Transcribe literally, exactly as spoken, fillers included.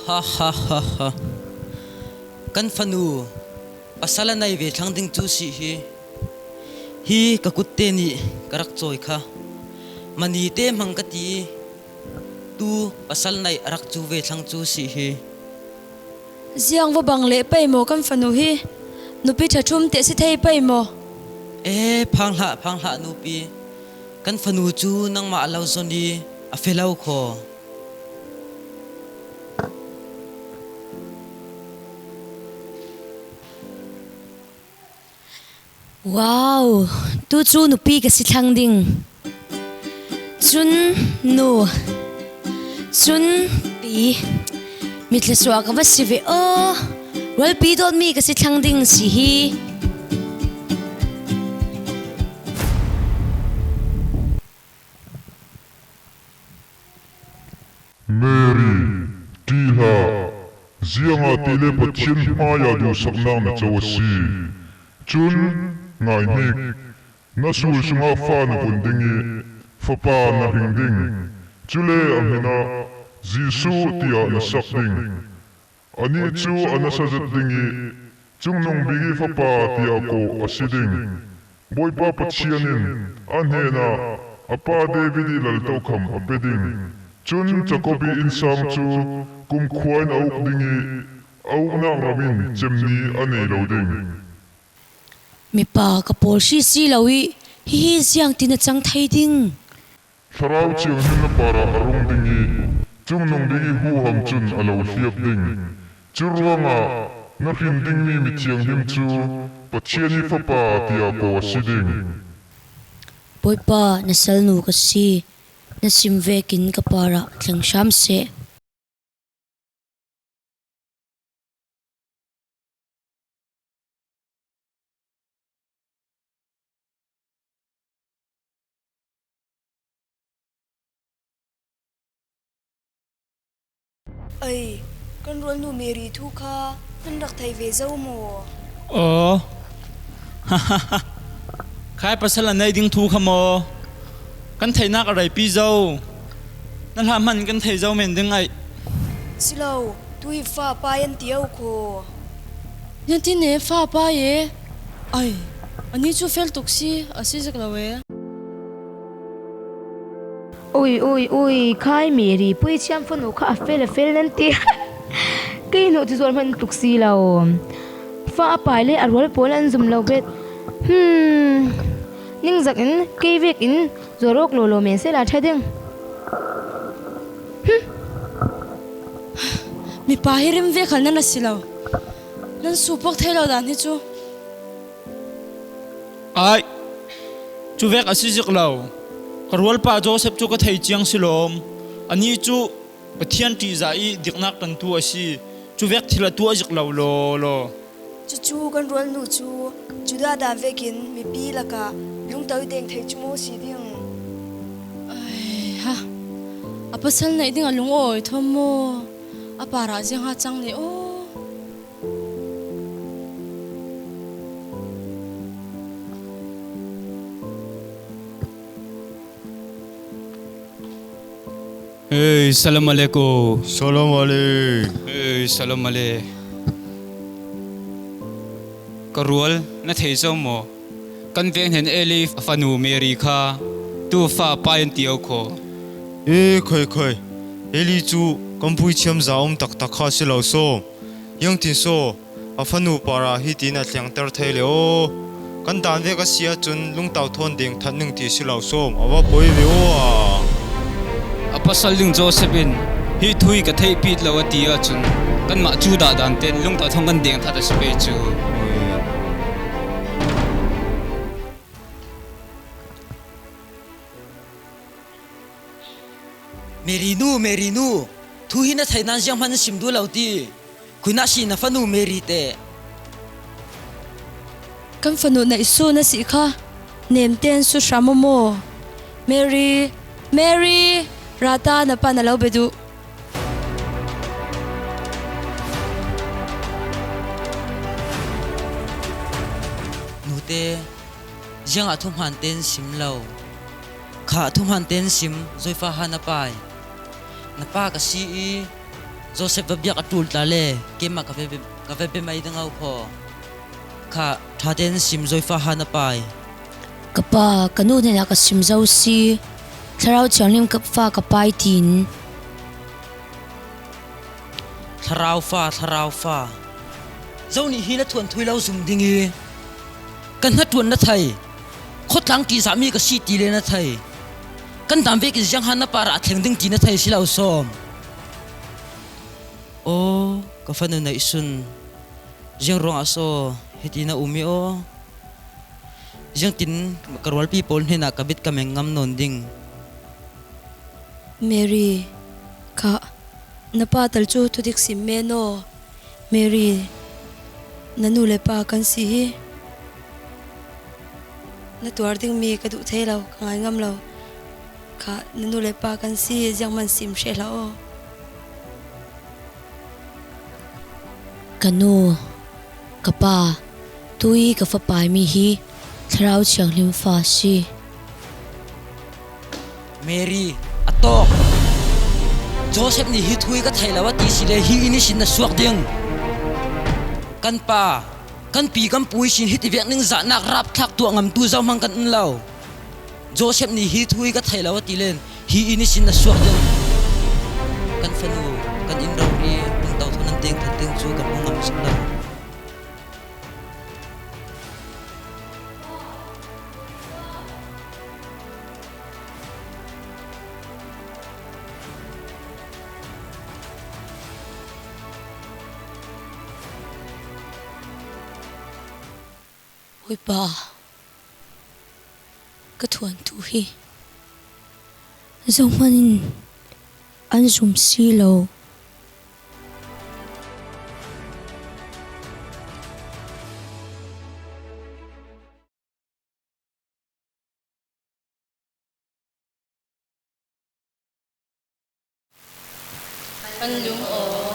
Ha, ha, ha, ha. Kan fanu pasal a nei ve thlang ding cu si hi. Hi ka kutte nih ka rak cawi kha. Mani te hmang ka ti i, tu pasal nei a rak cu ve thlang cu si hi. Ziang va bang leh pei maw kan fanu hi? Nupi ṭha ṭhum te a si thei pei maw? E, phang hlah, phang hlah nupi. Kan fanu cu nangmah a lo zon i a feh lo kho. Wow, tu cu nupi ka si thlang ding. Cun nu, cun pi, mi thlasuah ka va si ve aw. Rualpi dawtmi ka si thlang ding si hi. Mary, ṭih hlah, ziangahtile Pathian hmaiah duhsaknak na co a si. Cun, ngai hnik, na sul sungah fa na vun ding i fapa na hring ding. Cule a hmin ah Jesuh tiah na sak ding. Anih cu a nasa zet ding i, Cungnung Bik i Fapa tiah kawh a si ding. Bawipa Pathian in a hnenah a pa David i laltokham a pe ding. Cun Jakob i innsang cu kumkhua in a uk ding i, a uknak ram in cem ni a nei lo ding. Mipa ka pawl si si lo i, hihi ziangtin a cang thei ding? Thlarau Thianghlim na parah a rung ding i, Cungnung Bik i huham cun a lo hliap ding. Curuangah na hrin dingmi mithianghlim cu Pathian i Fapa tiah kawh a si ding. Bawipa, na salnu ka si, na sim vekin ka parah thleng hram seh. Ei, kan rualnu Mary thu kha nan rak thei ve zo maw? Aw. Khai pasal a nei ding thu kha maw? Kan theihnak a reipi zo. Na hla hman kan thei zo men ding aih. Si lo, tu hi fa pai an ti au kho. Na ti ne fa pai e. Ai, ani cu fel tuk si, a si zik lo e. Ui, ui, ui, khai Mary, puithiam fanu kha a fel, a fel nan ti. Kei hnu cu zuar hman tuk si lo. Fa a pai le a rual pawl an zum lo bet. Hmm, ningzak in, kei vek in, zuar awk lawlaw men sehla ṭha ding. Hmm. Mipa hi rim ve khal nan a si lo. Nan supuak thei lo dan hi cu. Ai, cu vek a si zik lo. Ka rualpa Joseph cu ka thei ciang si lawm. Ani cu Pathian ṭihzah i diknak ṭantu a si. Cu vek thil a tuah zik lo lawlaw. Cucu kan rualnu cu Judah dan vekin mipi lakah lungto i deng thei cu maw si ding? Ai, ha. A pasal neih ding a lung aw i thawm maw? A parah ziang ha cang le aw. Hey, salam alaikum. Salam alaikum. Hey, salam alaikum. Ka rual na thei zo maw? Kan veng hnen Eli a fanu Mary kha tu fa pai an ti au kho. E, khoi, khoi. Eli cu kan puithiam za um taktak kha si lo sawm. Ziangtin saw a fanu parah hitin a thlengter thei le aw. Kan dan vek a si ahcun lungtau thawn deng that ning ti si lo sawm, a va poi ve aw a. A pasal ding Joseph in hi thu hi ka theihpit lo a ti ahcun kanmah Judah dan tein lungtau thawn kan deng that a si pei cu. Mary nu, Mary nu, thu hi na theih nain zianghman sim duh lo ti. Khui na si na fanu Mary te. Kan fanu na i su na si kha nem tein su hram maw? Mary, Mary, ra ta na pa na lo be duh. Nute, ziangah thuhman tein sim lo? Kha thuhman tein sim, Zoifa ha na pai. Na pa ka si i Joseph va biak a tul ta le, keimah ka ve, ka ve be mai ding au phaw. Kha, ṭha tein sim zaw i fa ha na pai. Ka pa, ka nu hnenah ka sim zo si. Thlarau Thianghlim ka fa ka pai tiin. Thlarau fa, Thlarau fa. Zo nih hi na thuanthu i lo zum ding i. Kan hnaṭuan na thei. Khawtlang ṭihzahmi ka si ti le na thei. Kan dam vekin ziang ha na pa rah thleng ding ti na thei si lo sawm. Aw, ka fanu Naihsun. Ziang ruangah saw hiti na um i aw. Ziangtin ka rualpi pawl hnenah ka bit ka meng ngam nawn ding. Mary, kha, na pa tal cu thudik sim men aw. Mary, na nu le pa kan si hi. Na tuar dingmi ka duh thei lo, ka ngai ngam lo. Kha, na nu le pa kan si, zianghman sim hreh hlah aw. Ka nu, ka pa, tu i ka fa paimi hi Thlarau Thianghlim fa si. Mary, a tawk. Joseph nih hi thu hi ka thei lo a ti si le hi inn ihsin na suak ding. Kan pa, kan pi kan pu ihsin hiti vek ningzahnak rapthlak tuah ngamtu zohmang kan um lo. Joseph nih hi thu hi ka thei lo a ti len hi inn ihsin na suak ding. Kan fanu, kan inn rori, tingto thu nan teng than ding cu kan hmu ngam suk lo. Bawipa, ka thuanthu hi zohman in an zum si lo. Kan lung aw,